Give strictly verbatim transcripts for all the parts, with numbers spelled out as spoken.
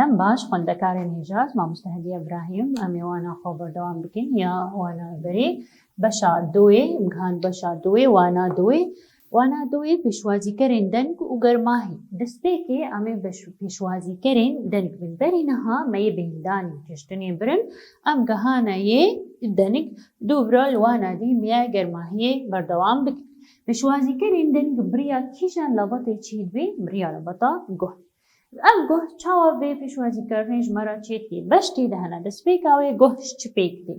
Dem baş, xwendekarên hêja, ez mamoste Hediye Ibrahîm, em ê wana xwe berdewam bikin ya wana berê. Beşa doyê, em gihan beşa doyê, wana doyê. Wana doyê, pêşwazîkerên deng û germahî. Destpêkê em ê beş-, pêşwazîkerên deng bin. Berî niha me yê bêhndanî kiştinê birin, em gehane yê deng, dûvra li wana dî me ya germahiyê berdewam bikin. Pêşwazîkerên deng bi riya kîjan labatê çêdibe? Bi riya labata guh. Ev guh çawa vê pêşwazîkirinê ji me re çêdikê? Beş tê de hene. Destpêka wê guh ji çi pêk tê?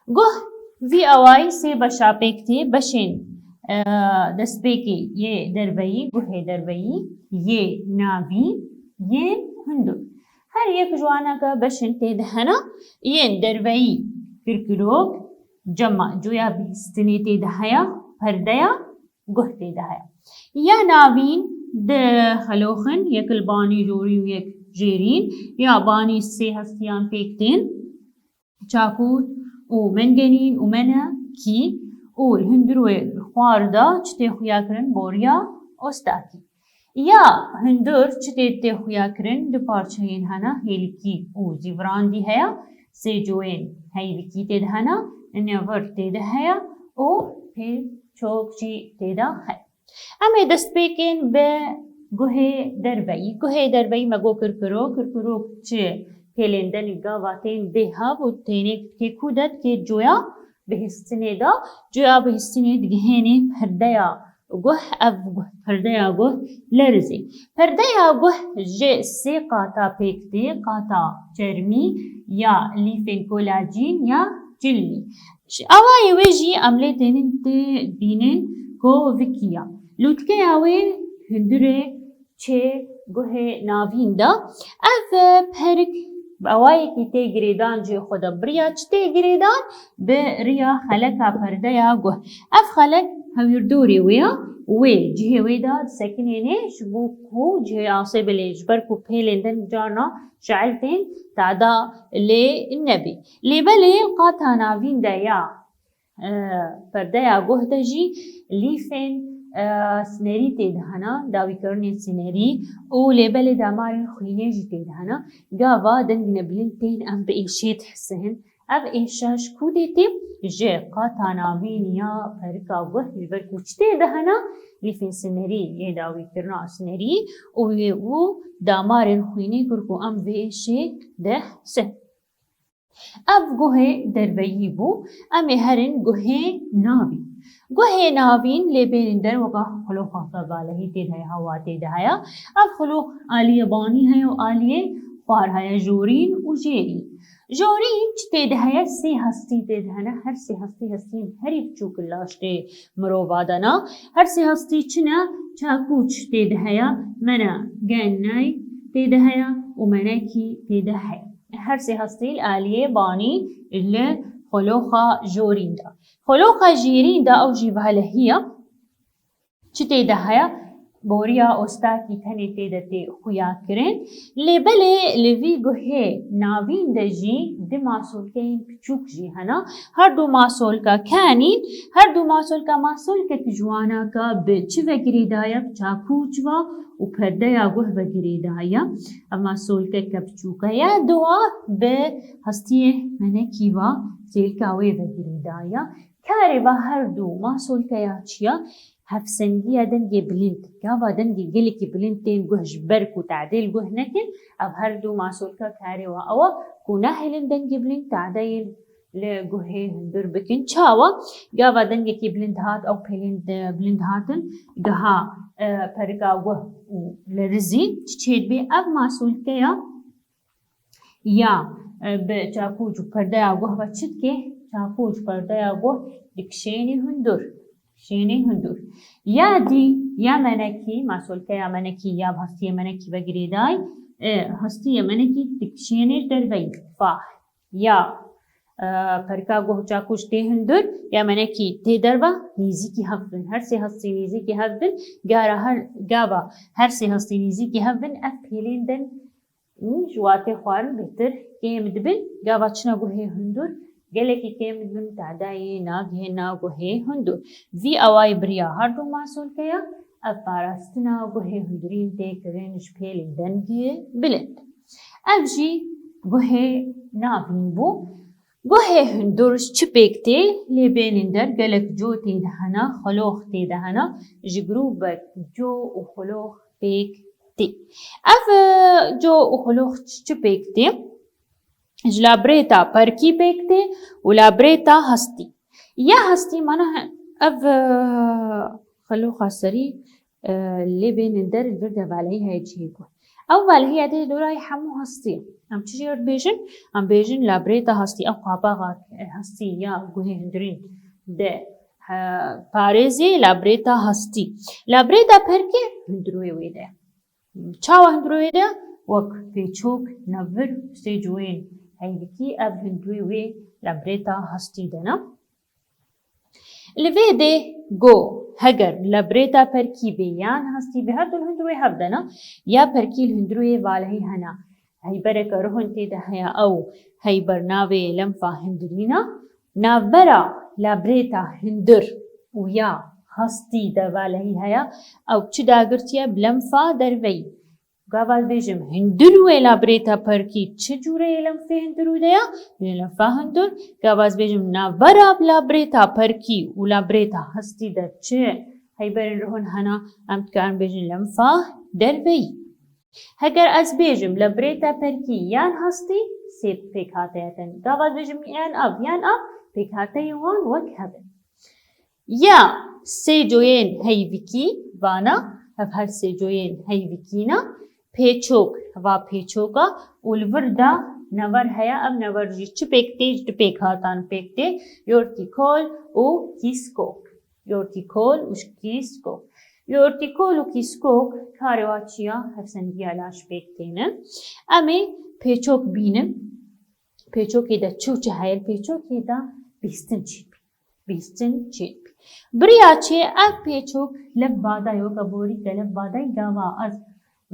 Guh vî awayî sê beşa pêk tê. Beşên, e, destpêkê yê derveyî, guhê derveyî, yê navîn, yên hundur. Her yek ji waneke beşên tê de hene. Yên derveyî kirkirok, cema, cuya bihîstinê tê de heye, perdeya guh tê de heye. Ya navîn di xeloxin, yek li banî jorî û yek jêrîn, ya banî sê hestiyan pêk tên, çakûr û mengenîn û menekî û li hundir wê xwar de çi tê xuya kirin? Boriya ostakî. Ya hundur çi tê tê xuya kirin? Du parçeyên hene, hêlikî û zîvirandî heye, sê coyên heyvikî tê de hene, nevir tê de heye û pê çok jî tê de heye. Em ê dest pê kên bi guhê derveyî. Guhê derveyî me got kirkiro, kirkiro çi pêlên denik gava tên dê hev û tênê kê ku de dikê coya bihîstinê de, coya bihîstinê digihênê perdeya guh, ev guh, perdeya guh lerizê. Perdeya guh ji sê qata pêk tê, qata çermî ya lîfên kolajîn ya cilmî. Ji awayê wê jî em lê tênin tê bînin kovikî ya. Lûtkeya wê hundirê çê guhê navîn de. Ev, e, perik bi awayekî tê girêdan cihê xwe de. Bi riya çi tê girêdan? Bi riya xeleka perdeya guh. Ev xelek hewîrdorê wê ya, wê cihê wê de disekinênê ji bo ku cihê asê bilê, ji ber ku pêlên din carna şeil tên, tada lê nebî. Lê belê qata navîn de ya, e, perdeya guh de jî lîfên, e, sinerî tê de hene, dawîkirinên sinerî û lê belê damarên xwînê jî tê de hene. Gava deng nebilind tên em bi êşê dihisin. Ev êşa ji ku dê tê? Ji qata navîn ya perika guh, ji ber ku çi tê de hene? Lîfên sinerî yê dawîkirina sinerî û yê û damarên xwînê kir ku em vê êşê dihisin. Ev guhê derveyî bû. Em ê herin guhê navîn. Guhê navîn lê bêrîn der weka xiloxa xevalehî tê de heye, hewa tê de heye. Ev xilox aliyê banî heye û aliyê xwar heye, jorîn û jêrîn. Jorîn çi tê de heye? Sê hestî tê de hene. Her sê hestî hestiyên herî biçûk in li aştê mirova de ne. Her sê hestî çi ne? Çakûç tê de heye, mene gen ney tê de heye û menekî tê de heye. Her sê hestî li aliyê banî li xoloxa jorîn de. Xoloxa jêrîn de ew jî valehî ye. Çi tê de heye? Boriya ostakî tenê tê de tê xuya kirin. Lê belê li vî guhê navîn de jî di masolkeyên piçûk jî hene. Her du masolka kenîn, her du masolka, masolkek ji wanaka bi çi ve girêdaye? Bi çakûç ve û perdeya guh ve girêdaye. Ev masolkeke piçûke ye. Duwa bi hestiyê menekî ve, sêlka wê ve girêdaye. Karê va her du masolkeya çi ya? Hevsengiya dengê bilind. Gava dengê gelekî bilind tên guh ji ber ku tadê li guh nekin, ev her du masolka karê wa ew e ku nahêlin dengê bilind tadeyê li guhê hundur bikin. Çawa? Gava dengekî bilind hat, ew pêlên de bilind hatin, giha, e, perika guh û lerizî. Çi çêdibê? Ev masolkeya ya, e, bi çakûç û perdeya guh ve çi dike? Çakûç, perdeya guh dikişênê hundur. Dikişênê hundur. Ya dî, ya menekî, masolkeya menekî ya bi hestiyê menekî ve girêdayî, e, hestiyê menekî dikişênê derveyî. Fah. Ya, e, perika guh, çakûç tê hundur, ya menekî tê derve, nêzîkî hev bin. Her sê hestî nêzîkî hev bin. Gara her, gava her sê hestî nêzîkî hev bin, ev pêlên din Ji watê xwarin bêhtir kêm dibin, gava çine guhê hundur, gelekî kêm dibin, tadayê nagihê na guhê hundur. Vî awayî biriya her du masolkeya, ev parastina guhê hundurîn tê kirin ji pêlên dengê bilind. Ev jî guhê navîn bû. Guhê hundur ji çi pêk tê? Lê bênên der gelek co tê de hene, xilox tê de hene, ji grûbek co û xilox pêk tê. Ev, e, co û xilox çi pêk tê? Ji labrêta perkî pêk tê û labrêta hestî. Ya hestî mana he-, ev, e, xiloxa serî, e, lê bênên der li vir de valehî heye cihê ku. Ew valehî ya tê dorayê hemû hestî. Em çi jê re dibêjin? Em bêjin labrêta hestî. Ew qapaxa hestî ya guhê hundirîn de, e, parêzê labrêta hestî. Labrêta perkê hundirûyê wê de. Çawa hundirûyê de? Wek pêçok, nevir, sêcoyên heyvikî ev hundirûyê wê labrêta hestî de ne. Li vê dê go, heger labrêta perkî bê yan hestî bê, her du li hundirûyê hev de ne, ya perkî li hundirûyê valehî hene, heybereke ruhun tê de heye, ew heyber navê lenfa hundirîn e. Navbera labrêta hundir û ya hestî de valehî heye, ew çi dagirtiye? Bi lenfa derveyî. Gava ez bêjim hundirûyê labrêta perkî çi cûreyê lenfê hundirû de ye? Bê lenfa hundur. Gava ez bêjim navbera labrêta perkî û labrêta hestî de çi heyberên ruhun hene? Em dikarin bêjin lenfa derveyî. Heger ez bêjim labrêta perkî yan hestî, sê pêkhateyên tê ne. Gava ez bêjim yan av, yan av, pêkhateyên wan wek hev in. Ya sêcoyên heyvikî, vana, ev her sêcoyên heyvikî ne, pêçok, va pêçok e û li vir de never heye, ev never jî çi pêk tê? Ji du pêkhatan pêk tê, yortîkol û kîskok. Yortîkol û kîskok. Yortîkol û kîskok karê wa çi ye? Hevsendiya laş pêk têne. Em ê pêçok bînin. Pêçokê de çi û çi heye? Pêçokê de bîstin çêbî. Bîstin çêbî. Biriya çê ev pêçok lev bada ye, weke borî ke lev bada ye, gava ez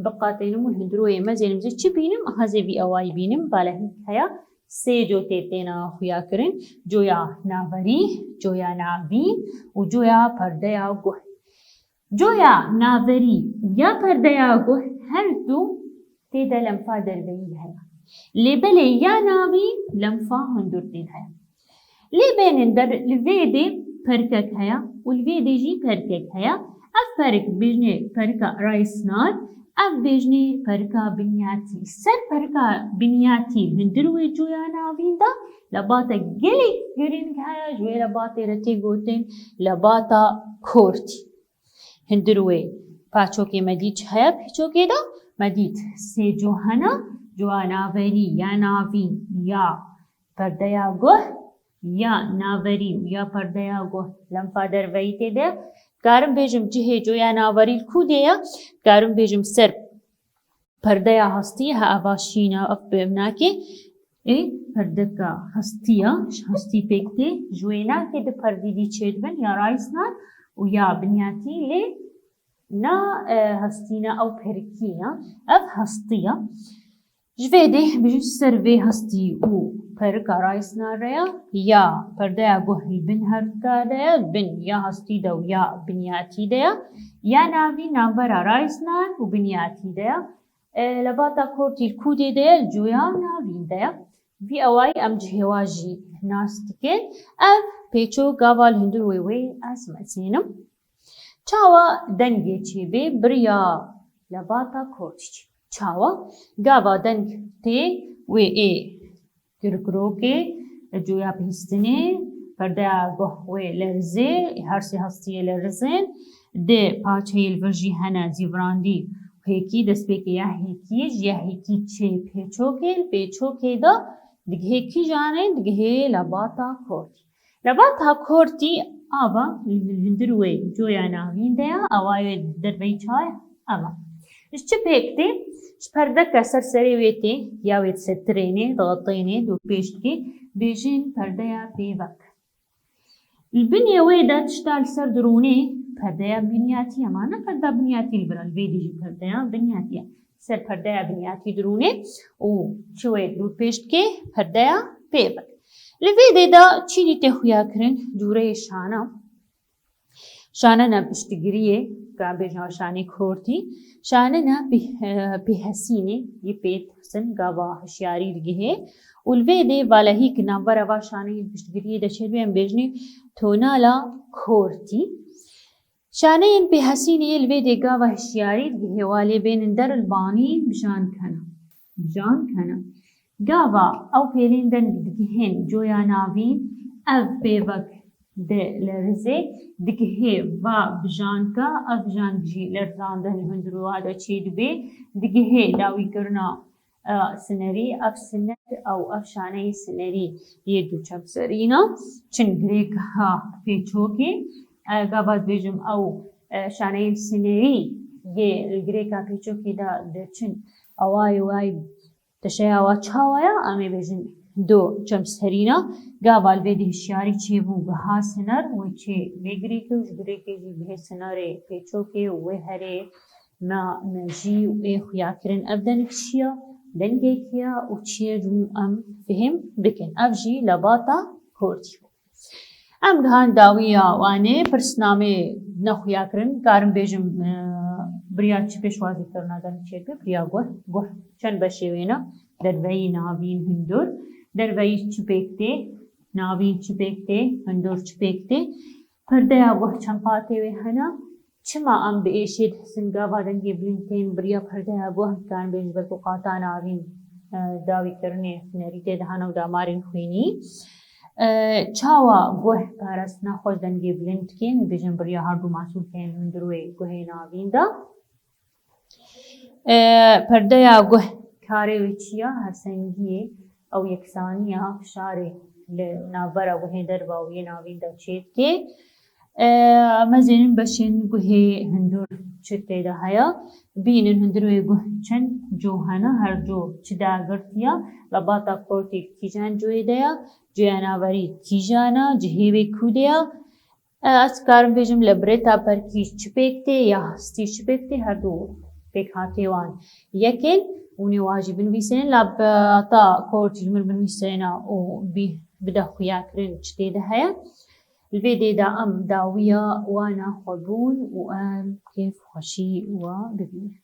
biqatênim û hundirûyê mezênim zê çi bînim, aha zê vî awayî bînim, balehî heye. Sê co tê têna xuya kirin, coya naverî, coya navîn û coya perdeya guh. Coya naverî û ya perdeya guh her du tê de lenfa derveyî heye. Lê belê ya navîn lenfa hundur tê de heye. Lê bênên der li vê dê perkek heye û li vê dê jî perkek heye. Ev perik bêjinê perika Reisner, ev bêjinê perika binyatî. Ser perika binyatî hundir wê coya navîn de lebatek gelek girîng heye, ji wê lebatê re tê gotin lebata kortî. Hundir wê paçokê me dît çi heye pêçokê de? Me dît sê co hene, coya naverî ya navîn ya perdeya guh, ya naverî û ya perdeya guh lenfa derveyî tê de. Karim bêjim cihê coya naverî li ku dê ye? Karim bêjim ser perdeya hestî, ha eva şîn e, ev bi em nake. Ê perdeka hestî ya, ji hestî pêk tê, ji wê nake du perdî dî çêdibin, ya Reisner û ya binyatî, lê na, e, hestî ne, ew perikî ne, ev hestî ye. Ji vê dê bijî ser vê hestî û perika Reisner re ye, ya perdeya guh li bin her du de ye, bin ya hestî de û ya binyatî de ye, ya navîn navbera Reisner û binyatî de ye. E, lebata kortî li ku dê de ye? Li coya navîn de ye. Vî awayî em cihê wa jî nas dikin. Ev pêço gava li hundir wê wê ez mezênim. Çawa dengê çêbê biriya lebata kortî çê? Çawa? Gava deng tê wê ê girgirokê, coya bihîstinê, perdeya guh wê lerizê, her sê hestiyê lerizin, di paçeyê li vir jî hene zîvirandî hêkî, destpêkê ya hêkî, ji ya hêkî çê pêçokê, li pêçokê de digihê kîjanê, digihê lebata kortî. Lebata kortî ava li hundir wê coya navîn de ya, awayê derveyî çawa ye? Ava. Ji çi pêk tê? Ji perdeke ser serê wê tê, ya wê disetirênê, digatênê, dûrpêş dikê, bêjin perdeya pêvek. Li binê wê de tişta li ser dirûnê perdeya binyatî ye, ma ne perda binyatî li vir e, li vê dî jî perdeya binyatî ye. Ser perdeya binyatî dirûnê û çi wê dûrpêş dikê? Perdeya pêvek. Li vê dê de çînî tê xuya kirin, cûreyê şana. Şanena piştgiriyê, ka bêjin şanê kortî, şanena pê-, pêhesînê yê pê dixsin gava hişyarî digihê û li vê dê valehî ki navbera va şaneyên piştgiriyê de çêdibê em bêjinê tonala kortî. Şaneyên pêhesînê yê li vê dê gava hişyarî digihê wa lê bênin der li banî bijan kena. Bijan kena. Gava ew pêlên deng digihên coya navîn ev pêvek de lerizê digihê va bijanka, ev bijank jî lerzandin li hundir wa de çêdibê, digihê dawîkirina, e, sinerî, ev siner ew ev şaneyê sinerî yê du çemserîna, çin girêka pêçokê, e, gava dibêjim ew, e, şaneyên sinerî yê li girêka pêçokê de diçin, ewayê way Teşeya wa çawa ya? Em ê bêjin do çemserîna. Gava li vê dê hişyarî çêbû, giha siner wê çê vê girêkê û ji girêkê jî bihê sinerê pêçokê û wê herê me, me jî ê xuya kirin ev deng çi ya, dengekî ya û çi ye, ji em fihêm bikin. Ev jî lebata kortî bû. Em gihan dawiya wanê, pirsnamê nexuya kirin, karim bêjim, e, biriya çi pêşwazî kirina deng çêke, biriya guh, guh çend beşê wê ne? Derveyî, navîn, hundur. Derveyî çi pêk tê? Navîn çi pêk tê? Hundur çi pêk tê? Perdeya guh çend qatê wê hene? Çima em bi êşê dihsin gava dengê bilind tên, biriya perdeya guh, em dikarin bêjin belku qata navîn, e, dawîkirinê hunerî tê de hene û damarên xwînî. E, çawa guh parastina xwe ji dengê bilind dikên, em bêjin biriya her du masûlkeyên hundir wê guhê navîn de. E, perdeya guh karê wê çi ya? Hevsengiyê ew yeksaniya fişarê li navbera guhê derva û yê navîn de çêdike. E, em mezênin beşên guhê hundur çi tê de heye. Bînin hundir wê guh çend co hene, her co çi dagirtiya, lebata kortî kîjan coyê de ya, coya naverî kîjan e, cihê wê ku de ya. E, ez karim bêjim li birêta perkî çi pêk tê ya hestî çi pêk tê, her du pêkhatê wan yek in. Hûn ê wa jî binivîsînin, la birêta kortî ji min binivîsîne û bî bide xuyakirin çi tê de heye. Li vê dê de em dawiya wana xwe bûn û em kêf xweşî wa bibînin.